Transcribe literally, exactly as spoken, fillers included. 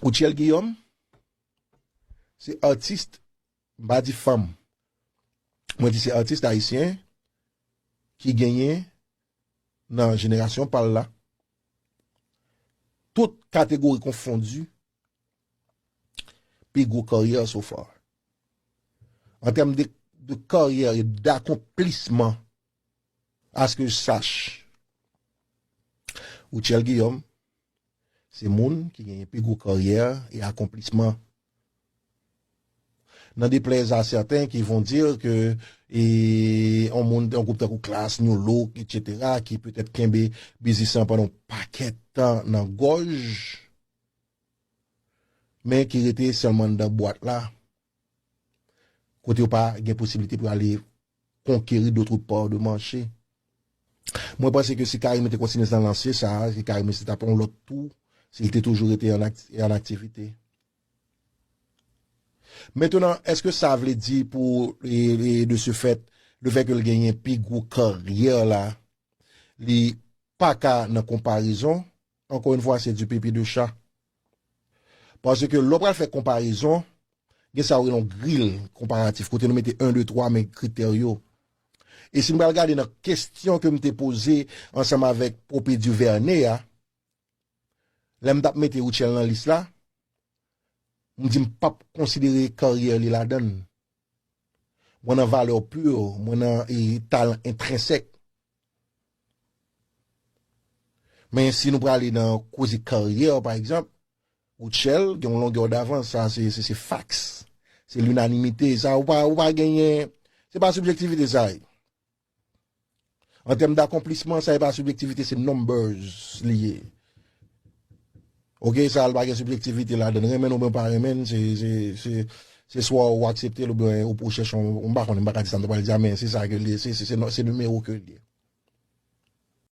Rutshelle Guillaume, se atis, m pa di fanm. Mwen di se atis ayisyen ki genyen nan jenerasyon pa l la, tout kategori konfondi, pi gwo karyè so far. An tèm de, de karyè e d'akonplisman, à ce que je sache, Rutshelle Guillaume, se moun ki genyen pi gwo karyè e akonplisman. N'en déplaise à certains qui vont dire que e, on moun, on gwoup tankou Klass, New Look, et cetera, ki petèt kenbe biznis lan pandan yon pakèt tan nan gòj, men ki rete sèlman anndan bwat la, kote yo pa gen posiblite pou ale konkeri d'autres parts de marché. Mwen panse ke si Carime te kontinye nan lanse sa, si Carime se t ap yon lòt tou, si l te toujou rete an, an aktivite. Mentnan, èske sa vle di pou, e, e, de ce fait, le fait ke l genyen pi gwo karyè la, li pa ka nan konparezon? Encore une fois, c'est du pipi de chat. Paske lè w pral fè konparezon, gen sa yo rele yon gril konparatif, kote nou mete en, de, twa, men kritè yo. E si n pral gade nan kesyon ke m te poze ansanm avèk Poppy Duvernay a, lè m t ap mete Rutshelle nan lis la, m di m p ap konsidere karyè li ladan l. Mwen nan valè pur, mwen nan, e, talan entrensèk. Men si nou prale nan koze karyè, pa egzanp, Rutshelle gen yon longè davans, sa se, se, se facts. Se linanimite, sa ou pa, ou pa genyen, se pa sibjektivite sa ye. An tèm d'akonplisman, sa e pa sibjektivite, se numbers li ye. Ok, sa l pa gen sibjektivite ladan l. Renmen l oubyen w pa renmen l, se, se, se, se swa ou aksepte l oubyen ou, ou chèche yon, m pa konnen, m pa ka di sa m ta pral di a, men se sa ke l ye, se, se, se, se nimewo ke l ye.